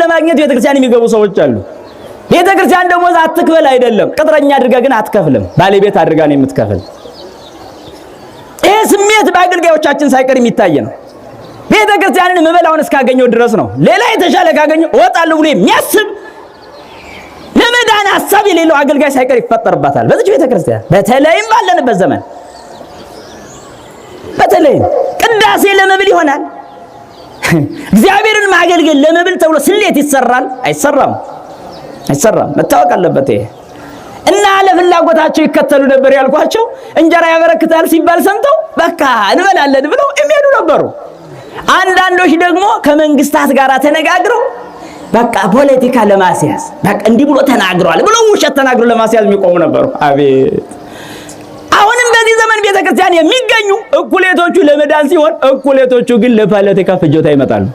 ለማግኘት ቤተክርስቲያን የሚገቡ ሰዎች አሉ። ቤተክርስቲያን ደሞዝ አትክፈል አይደለም፣ ቅጥረኛ አድርጋ ግን አትከፍልም። ባለቤት አድርጋ ነው የምትከፍል። ይሄ ስሜት በአገልጋዮቻችን ሳይቀር የሚታይ ነው። ቤተክርስቲያንን የምበላውን እስካገኘው ድረስ ነው። ሌላ የተሻለ ካገኘው እወጣለሁ ብሎ የሚያስብ ለመዳን ሀሳብ የሌለው አገልጋይ ሳይቀር ይፈጠርባታል በዚች ቤተክርስቲያን፣ በተለይም ባለንበት ዘመን። በተለይም ቅዳሴ ለመብል ይሆናል። እግዚአብሔርን ማገልገል ለመብል ተብሎ ስሌት ይሰራል? አይሰራም፣ አይሰራም። መታወቅ አለበት ይሄ እና ለፍላጎታቸው ይከተሉ ነበር ያልኳቸው እንጀራ ያበረክታል ሲባል ሰምተው በቃ እንበላለን ብለው የሚሄዱ ነበሩ። አንዳንዶች ደግሞ ከመንግስታት ጋር ተነጋግረው በቃ ፖለቲካ ለማስያዝ በቃ እንዲህ ብሎ ተናግሯል ብሎ ውሸት ተናግሮ ለማስያዝ የሚቆሙ ነበሩ። አቤት! አሁንም በዚህ ዘመን ቤተክርስቲያን የሚገኙ እኩሌቶቹ ለመዳን ሲሆን፣ እኩሌቶቹ ግን ለፖለቲካ ፍጆታ ይመጣሉ።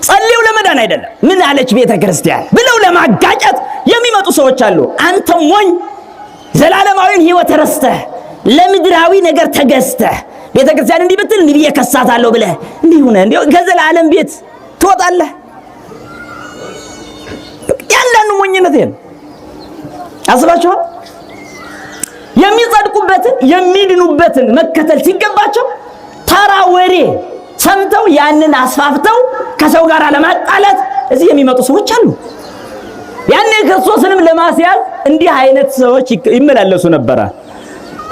ጸልየው ለመዳን አይደለም፣ ምን አለች ቤተክርስቲያን ብለው ለማጋጨት የሚመጡ ሰዎች አሉ። አንተ ሞኝ፣ ዘላለማዊን ሕይወት ረስተህ ለምድራዊ ነገር ተገዝተህ ቤተክርስቲያን እንዲህ ብትል እንዲህ ብዬ ከሳታለሁ ብለህ እንዲህ ሆነህ እንዲህ ከዘላለም ቤት ትወጣለህ። ያንዳንዱ ሞኝነት ይሄ ነው። አስባችኋል? የሚጸድቁበትን የሚድኑበትን መከተል ሲገባቸው ተራ ወሬ ሰምተው ያንን አስፋፍተው ከሰው ጋር ለማጣላት እዚህ የሚመጡ ሰዎች አሉ። ያኔ ክርስቶስንም ለማስያዝ እንዲህ አይነት ሰዎች ይመላለሱ ነበረ።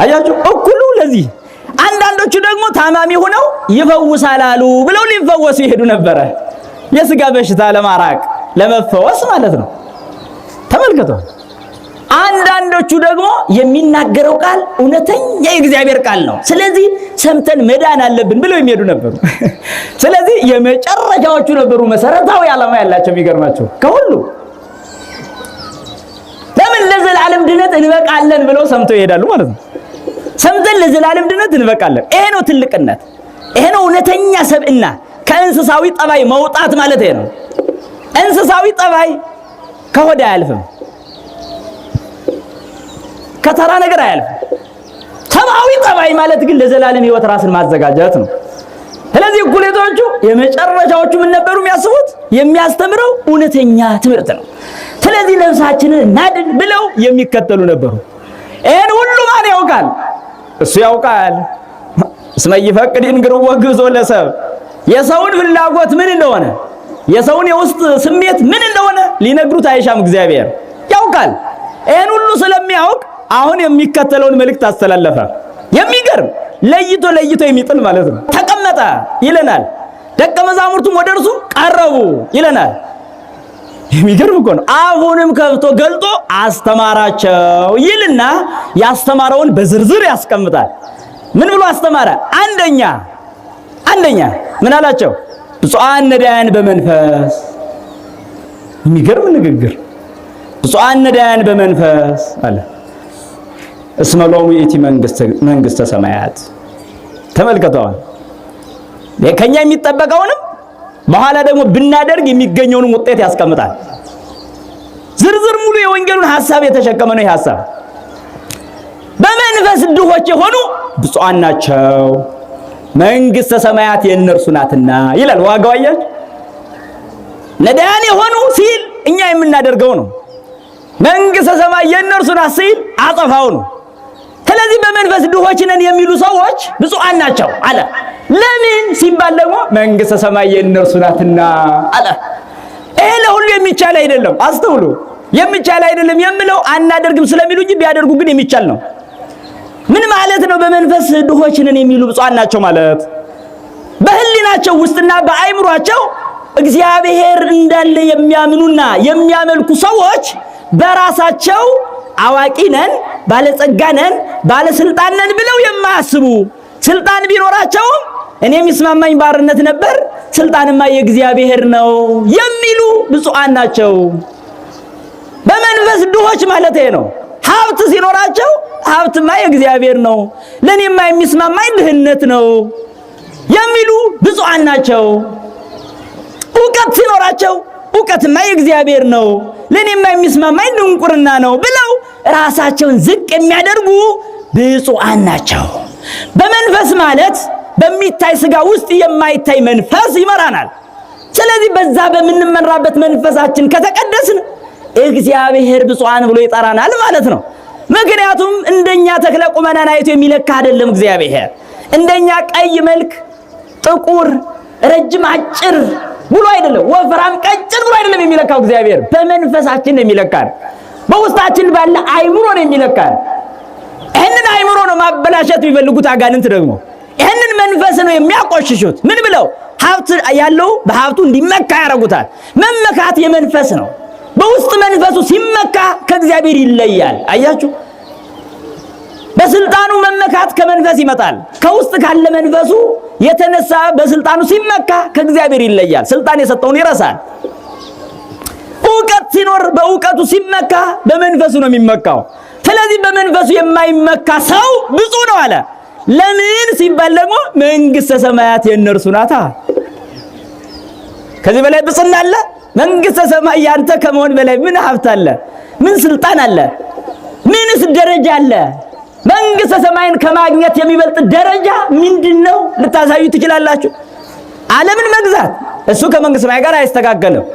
አያችሁ፣ እኩሉ ለዚህ፣ አንዳንዶቹ ደግሞ ታማሚ ሆነው ይፈውሳል አሉ ብለው ሊፈወሱ ይሄዱ ነበረ። የስጋ በሽታ ለማራቅ ለመፈወስ ማለት ነው። ተመልከቱ። አንዳንዶቹ ደግሞ የሚናገረው ቃል እውነተኛ የእግዚአብሔር ቃል ነው፣ ስለዚህ ሰምተን መዳን አለብን ብለው የሚሄዱ ነበሩ። ስለዚህ የመጨረሻዎቹ ነበሩ መሰረታዊ ዓላማ ያላቸው። የሚገርማቸው ከሁሉ ለምን ለዘላለም ድነት እንበቃለን ብለው ሰምተው ይሄዳሉ ማለት ነው። ሰምተን ለዘላለም ድነት እንበቃለን። ይሄ ነው ትልቅነት። ይሄ ነው እውነተኛ ሰብእና። ከእንስሳዊ ጠባይ መውጣት ማለት ይሄ ነው። እንስሳዊ ጠባይ ከሆድ አያልፍም፣ ከተራ ነገር አያልፍም። ሰብአዊ ጠባይ ማለት ግን ለዘላለም ሕይወት ራስን ማዘጋጀት ነው። ስለዚህ እኩሌቶቹ የመጨረሻዎቹ ምን ነበሩ የሚያስቡት? የሚያስተምረው እውነተኛ ትምህርት ነው። ስለዚህ ነፍሳችንን እናድን ብለው የሚከተሉ ነበሩ። ይሄን ሁሉ ማን ያውቃል? እሱ ያውቃል። እስመ ይፈቅድ ይንግርዎ ግዞ ለሰብ፣ የሰውን ፍላጎት ምን እንደሆነ፣ የሰውን የውስጥ ስሜት ምን እንደሆነ ሊነግሩት አይሻም። እግዚአብሔር ያውቃል። ይሄን ሁሉ ስለሚያውቅ አሁን የሚከተለውን መልእክት አስተላለፈ። የሚገርም ለይቶ ለይቶ የሚጥል ማለት ነው። ተቀመጠ ይለናል። ደቀ መዛሙርቱም ወደ እርሱ ቀረቡ ይለናል። የሚገርም እኮ ነው። አፉንም ከፍቶ ገልጦ አስተማራቸው ይልና ያስተማረውን በዝርዝር ያስቀምጣል። ምን ብሎ አስተማረ? አንደኛ አንደኛ ምን አላቸው? ብፁዓን ነዳያን በመንፈስ። የሚገርም ንግግር። ብፁዓን ነዳያን በመንፈስ አለ። እስመ ሎሙ ይእቲ መንግስተ ሰማያት። ተመልከተዋል። ከኛ የሚጠበቀውንም በኋላ ደግሞ ብናደርግ የሚገኘውንም ውጤት ያስቀምጣል። ዝርዝር ሙሉ የወንጌሉን ሐሳብ የተሸከመ ነው። ይህ ሐሳብ በመንፈስ ድሆች የሆኑ ብፁዓን ናቸው፣ መንግስተ ሰማያት የእነርሱ ናትና ይላል። ዋጋው አያችሁ፣ ነዳያን የሆኑ ሲል እኛ የምናደርገው ነው። መንግስተ ሰማይ የእነርሱ ናት ሲል አጸፋው ነው። ስለዚህ በመንፈስ ድሆች ነን የሚሉ ሰዎች ብፁዓን ናቸው አለ። ለምን ሲባል ደግሞ መንግስተ ሰማይ የእነርሱ ናትና አለ። ይሄ ለሁሉ የሚቻል አይደለም። አስተውሉ። የሚቻል አይደለም የምለው አናደርግም ስለሚሉ እንጂ ቢያደርጉ ግን የሚቻል ነው። ምን ማለት ነው? በመንፈስ ድሆች ነን የሚሉ ብፁዓን ናቸው ማለት በህሊናቸው ውስጥና በአይምሯቸው እግዚአብሔር እንዳለ የሚያምኑና የሚያመልኩ ሰዎች በራሳቸው አዋቂ ነን፣ ባለጸጋ ነን፣ ባለስልጣን ነን ብለው የማያስቡ፣ ስልጣን ቢኖራቸውም እኔ የሚስማማኝ ባርነት ነበር፣ ስልጣንማ የእግዚአብሔር ነው የሚሉ ብፁዓን ናቸው። በመንፈስ ድሆች ማለት ይሄ ነው። ሀብት ሲኖራቸው ሀብትማ የእግዚአብሔር ነው፣ ለኔማ የሚስማማኝ ድህነት ነው የሚሉ ብፁዓን ናቸው። እውቀት ሲኖራቸው እውቀትማ የእግዚአብሔር ነው፣ ለኔማ የሚስማማኝ ድንቁርና ነው ብለው ራሳቸውን ዝቅ የሚያደርጉ ብፁዓን ናቸው። በመንፈስ ማለት በሚታይ ስጋ ውስጥ የማይታይ መንፈስ ይመራናል። ስለዚህ ስለዚህ በዛ በምንመራበት መንፈሳችን ከተቀደስን እግዚአብሔር ብፁዓን ብሎ ይጠራናል ማለት ነው። ምክንያቱም እንደኛ ተክለ ቁመናን አይቶ የሚለካ አይደለም እግዚአብሔር። እንደኛ ቀይ መልክ፣ ጥቁር፣ ረጅም፣ አጭር ብሎ አይደለም፣ ወፍራም፣ ቀጭን ብሎ አይደለም የሚለካው እግዚአብሔር። በመንፈሳችን ነው የሚለካን፣ በውስጣችን ባለ አይምሮ ነው የሚለካን። ይህንን አይምሮ ነው ማበላሸት የሚፈልጉት አጋንንት ደግሞ ይህንን መንፈስ ነው የሚያቆሽሹት። ምን ብለው ሀብት ያለው በሀብቱ እንዲመካ ያደርጉታል። መመካት የመንፈስ ነው። በውስጥ መንፈሱ ሲመካ ከእግዚአብሔር ይለያል። አያችሁ፣ በስልጣኑ መመካት ከመንፈስ ይመጣል። ከውስጥ ካለ መንፈሱ የተነሳ በስልጣኑ ሲመካ ከእግዚአብሔር ይለያል። ስልጣን የሰጠውን ይረሳል። እውቀት ሲኖር በእውቀቱ ሲመካ በመንፈሱ ነው የሚመካው። ስለዚህ በመንፈሱ የማይመካ ሰው ብፁዕ ነው አለ። ለምን ሲባል ደግሞ መንግሥተ ሰማያት የእነርሱ ናታ። ከዚህ በላይ ብፅዕና አለ? መንግሥተ ሰማይ ያንተ ከመሆን በላይ ምን ሀብት አለ? ምን ስልጣን አለ? ምንስ ደረጃ አለ? መንግሥተ ሰማይን ከማግኘት የሚበልጥ ደረጃ ምንድን ነው? ልታሳዩ ትችላላችሁ? ዓለምን መግዛት እሱ ከመንግሥተ ሰማይ ጋር አይስተካከልም።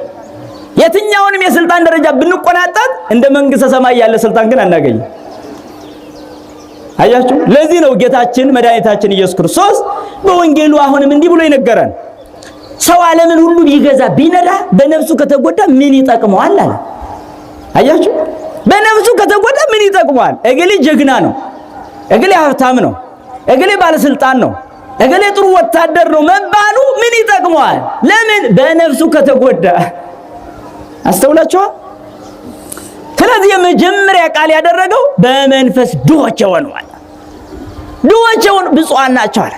የትኛውንም የስልጣን ደረጃ ብንቆናጠጥ እንደ መንግሥተ ሰማይ ያለ ስልጣን ግን አናገኝም። አያችሁ፣ ለዚህ ነው ጌታችን መድኃኒታችን ኢየሱስ ክርስቶስ በወንጌሉ አሁንም እንዲህ ብሎ የነገረን፣ ሰው ዓለምን ሁሉ ቢገዛ ቢነዳ በነፍሱ ከተጎዳ ምን ይጠቅመዋል አለ። አያችሁ፣ በነፍሱ ከተጎዳ ምን ይጠቅመዋል? እገሌ ጀግና ነው፣ እገሌ ሀብታም ነው፣ እገሌ ባለስልጣን ነው፣ እገሌ ጥሩ ወታደር ነው መባሉ ምን ይጠቅመዋል? ለምን? በነፍሱ ከተጎዳ። አስተውላችኋል? ስለዚህ የመጀመሪያ ቃል ያደረገው በመንፈስ ድሆች የሆኑ አለ። ድሆች የሆኑ ብፁዓን ናቸው አለ።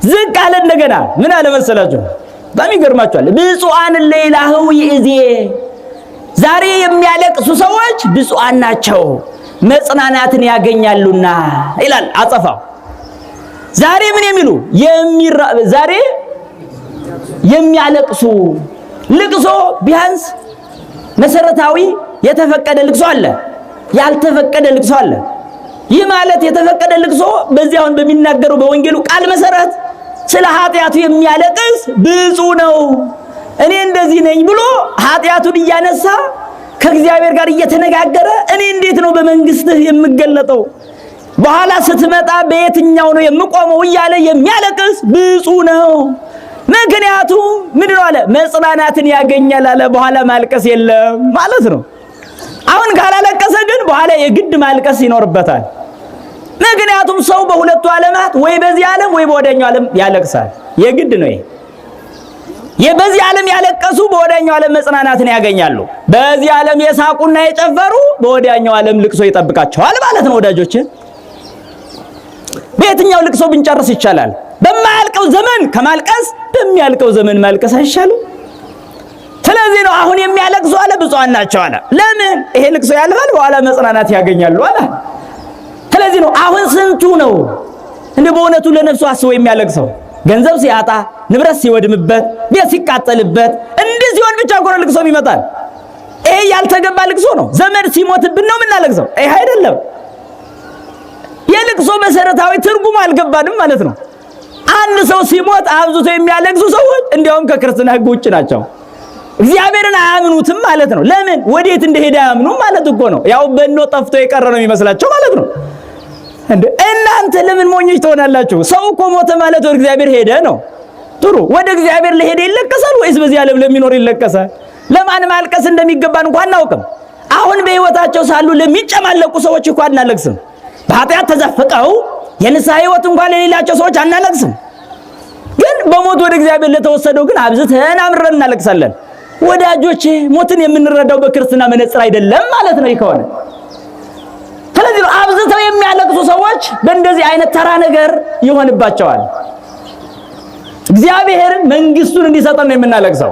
ዝቅ አለ። እንደገና ምን አለ መሰላችሁ? በጣም ይገርማችኋል። ብፁዓን ለይላህው ይእዜ፣ ዛሬ የሚያለቅሱ ሰዎች ብፁዓን ናቸው መጽናናትን ያገኛሉና ይላል አጸፋው። ዛሬ ምን የሚሉ ዛሬ የሚያለቅሱ፣ ልቅሶ ቢያንስ መሰረታዊ የተፈቀደ ልቅሶ አለ፣ ያልተፈቀደ ልቅሶ አለ። ይህ ማለት የተፈቀደ ልቅሶ በዚህ አሁን በሚናገረው በወንጌሉ ቃል መሰረት ስለ ኃጢአቱ የሚያለቅስ ብፁዕ ነው፣ እኔ እንደዚህ ነኝ ብሎ ኃጢአቱን እያነሳ ከእግዚአብሔር ጋር እየተነጋገረ እኔ እንዴት ነው በመንግስትህ የምገለጠው፣ በኋላ ስትመጣ በየትኛው ነው የምቆመው እያለ የሚያለቅስ ብፁዕ ነው። ምክንያቱም ምንድን ነው አለ፣ መጽናናትን ያገኛል አለ። በኋላ ማልቀስ የለም ማለት ነው። አሁን ካላለቀሰ ግን በኋላ የግድ ማልቀስ ይኖርበታል። ምክንያቱም ሰው በሁለቱ ዓለማት ወይ በዚህ ዓለም ወይ በወዲያኛው ዓለም ያለቅሳል። የግድ ነው ይሄ። በዚህ ዓለም ያለቀሱ በወዲያኛው ዓለም መጽናናትን ያገኛሉ። በዚህ ዓለም የሳቁና የጨፈሩ በወዲያኛው ዓለም ልቅሶ ይጠብቃቸዋል ማለት ነው። ወዳጆች በየትኛው ልቅሶ ብንጨርስ ይቻላል? በማያልቀው ዘመን ከማልቀስ በሚያልቀው ዘመን ማልቀስ አይሻልም? ስለዚህ ነው አሁን የሚያለቅሱ አለ ብፁዓን ናቸው አለ። ለምን? ይሄ ልቅሶ ያልፋል፣ በኋላ መጽናናት ያገኛሉ አለ። ስለዚህ ነው አሁን ስንቱ ነው እንደ በእውነቱ ለነፍሱ አስቦ የሚያለቅሰው? ገንዘብ ሲያጣ፣ ንብረት ሲወድምበት፣ ቤት ሲቃጠልበት እንዲህ ሲሆን ብቻ እኮ ነው ልቅሶ ይመጣል። ይሄ ያልተገባ ልቅሶ ነው። ዘመድ ሲሞትብን ነው የምናለቅሰው። ይሄ አይደለም የልቅሶ መሰረታዊ ትርጉሙ አልገባንም ማለት ነው። አንድ ሰው ሲሞት አብዝቶ የሚያለቅሱ ሰዎች እንዲያውም ከክርስትና ሕግ ውጭ ናቸው። እግዚአብሔርን አያምኑትም ማለት ነው። ለምን ወዴት እንደሄደ አያምኑም ማለት እኮ ነው። ያው በኖ ጠፍቶ የቀረ ነው የሚመስላቸው ማለት ነው። እንደ እናንተ ለምን ሞኞች ትሆናላችሁ? ሰው እኮ ሞተ ማለት ወደ እግዚአብሔር ሄደ ነው። ጥሩ፣ ወደ እግዚአብሔር ለሄደ ይለቀሳል ወይስ በዚህ ዓለም ለሚኖር ይለቀሳል? ለማን ማልቀስ እንደሚገባን እንኳን አናውቅም። አሁን በሕይወታቸው ሳሉ ለሚጨማለቁ ሰዎች እንኳን አናለቅስም። በኃጢአት ተዘፍቀው የንስሐ ሕይወት እንኳን ለሌላቸው ሰዎች አናለቅስም። ግን በሞት ወደ እግዚአብሔር ለተወሰደው ግን አብዝተን አምረን እናለቅሳለን። ወዳጆቼ ሞትን የምንረዳው በክርስትና መነጽር አይደለም ማለት ነው። ይከሆነ ስለዚህ ነው አብዝተው የሚያለቅሱ ሰዎች በእንደዚህ አይነት ተራ ነገር ይሆንባቸዋል። እግዚአብሔር መንግስቱን እንዲሰጠን ነው የምናለቅሰው።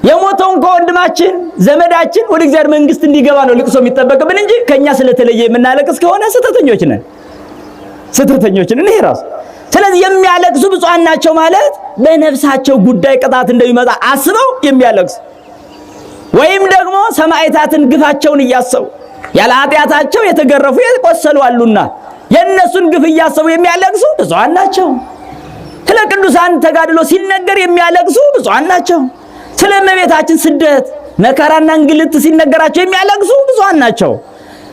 የሞተውን ከወንድማችን ዘመዳችን ወደ እግዚአብሔር መንግስት እንዲገባ ነው ልቅሶ የሚጠበቅብን እንጂ ከኛ ስለተለየ የምናለቅስ ከሆነ ስህተተኞች ነን፣ ስህተተኞች ነን። ይሄ ራሱ ስለዚህ የሚያለቅሱ ብፁዓን ናቸው ማለት በነፍሳቸው ጉዳይ ቅጣት እንደሚመጣ አስበው የሚያለቅሱ ወይም ደግሞ ሰማዕታትን ግፋቸውን እያሰቡ ያለ ኃጢአታቸው የተገረፉ የቆሰሉ አሉና የእነሱን ግፍ እያሰቡ የሚያለቅሱ ብፁዓን ናቸው። ስለ ቅዱሳን ተጋድሎ ሲነገር የሚያለቅሱ ብፁዓን ናቸው። ስለ እመቤታችን ስደት መከራና እንግልት ሲነገራቸው የሚያለቅሱ ብፁዓን ናቸው።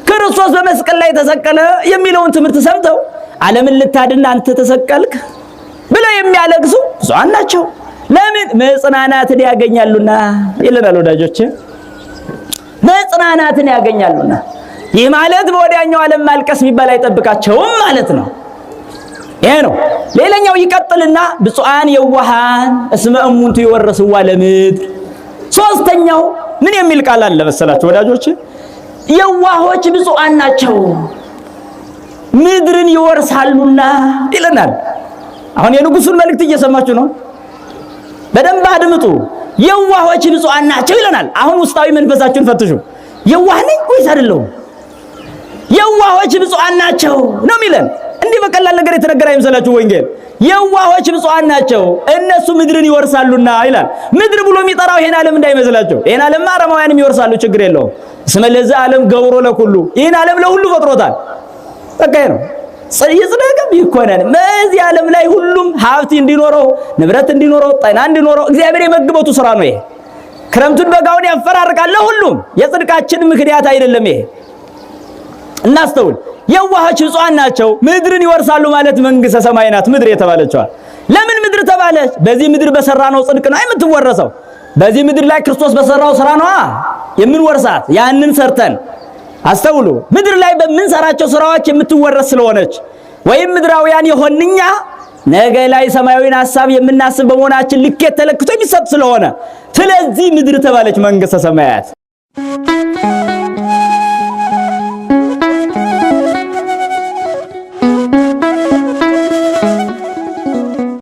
ክርስቶስ በመስቀል ላይ ተሰቀለ የሚለውን ትምህርት ሰምተው ዓለምን ልታድን አንተ ተሰቀልክ ብለው የሚያለቅሱ ብፁዓን ናቸው። ለምን? መጽናናትን ያገኛሉና ይለናል ወዳጆች፣ መጽናናትን ያገኛሉና። ይህ ማለት በወዲያኛው ዓለም ማልቀስ የሚባል አይጠብቃቸውም ማለት ነው። ይሄ ነው። ሌላኛው ይቀጥልና ብፁዓን የዋሃን እስመ እሙንቱ ይወርስዋ ለምድር። ሶስተኛው ምን የሚል ቃል አለ መሰላችሁ ወዳጆች? የዋሆች ብፁዓን ናቸው ምድርን ይወርሳሉና ይለናል። አሁን የንጉሱን መልእክት እየሰማችሁ ነው። በደንብ አድምጡ። የዋሆች ብፁዓን ናቸው ይለናል። አሁን ውስጣዊ መንፈሳችሁን ፈትሹ። የዋህ ነኝ ወይስ አይደለሁም? የዋሆች ብፁዓን ናቸው ነው የሚለን። እንዲህ በቀላል ነገር የተነገረ አይምሰላችሁ ወንጌል። የዋሆች ብፁዓን ናቸው እነሱ ምድርን ይወርሳሉና ይላል። ምድር ብሎ የሚጠራው ይሄን ዓለም እንዳይመስላችሁ። ይሄን ዓለም አረማውያንም ይወርሳሉ፣ ችግር የለውም። እስመ ለዚ ዓለም ገብሮ ለኩሉ፣ ይሄን ዓለም ለሁሉ ፈጥሮታል። በቃ ነው። ይጽደቅም ይኮነን። በዚህ ዓለም ላይ ሁሉም ሀብት እንዲኖረው፣ ንብረት እንዲኖረው፣ ጤና እንዲኖረው እግዚአብሔር የመግበቱ ስራ ነው። ይሄ ክረምቱን በጋውን ያፈራርቃል ለሁሉም። የጽድቃችን ምክንያት አይደለም ይሄ። እናስተውል። የዋሆች ብፁዓን ናቸው ምድርን ይወርሳሉ ማለት መንግስተ ሰማይ ናት ምድር የተባለችዋ። ለምን ምድር ተባለች? በዚህ ምድር በሰራነው ጽድቅ ነው የምትወረሰው። በዚህ ምድር ላይ ክርስቶስ በሰራው ስራ ነዋ የምንወርሳት። ያንን ሰርተን አስተውሉ። ምድር ላይ በምንሰራቸው ስራዎች የምትወረስ ስለሆነች ወይም ምድራውያን የሆንኛ ነገ ላይ ሰማያዊን ሐሳብ የምናስብ በመሆናችን ልኬት ተለክቶ የሚሰጥ ስለሆነ ስለዚህ ምድር ተባለች መንግስተ ሰማያት።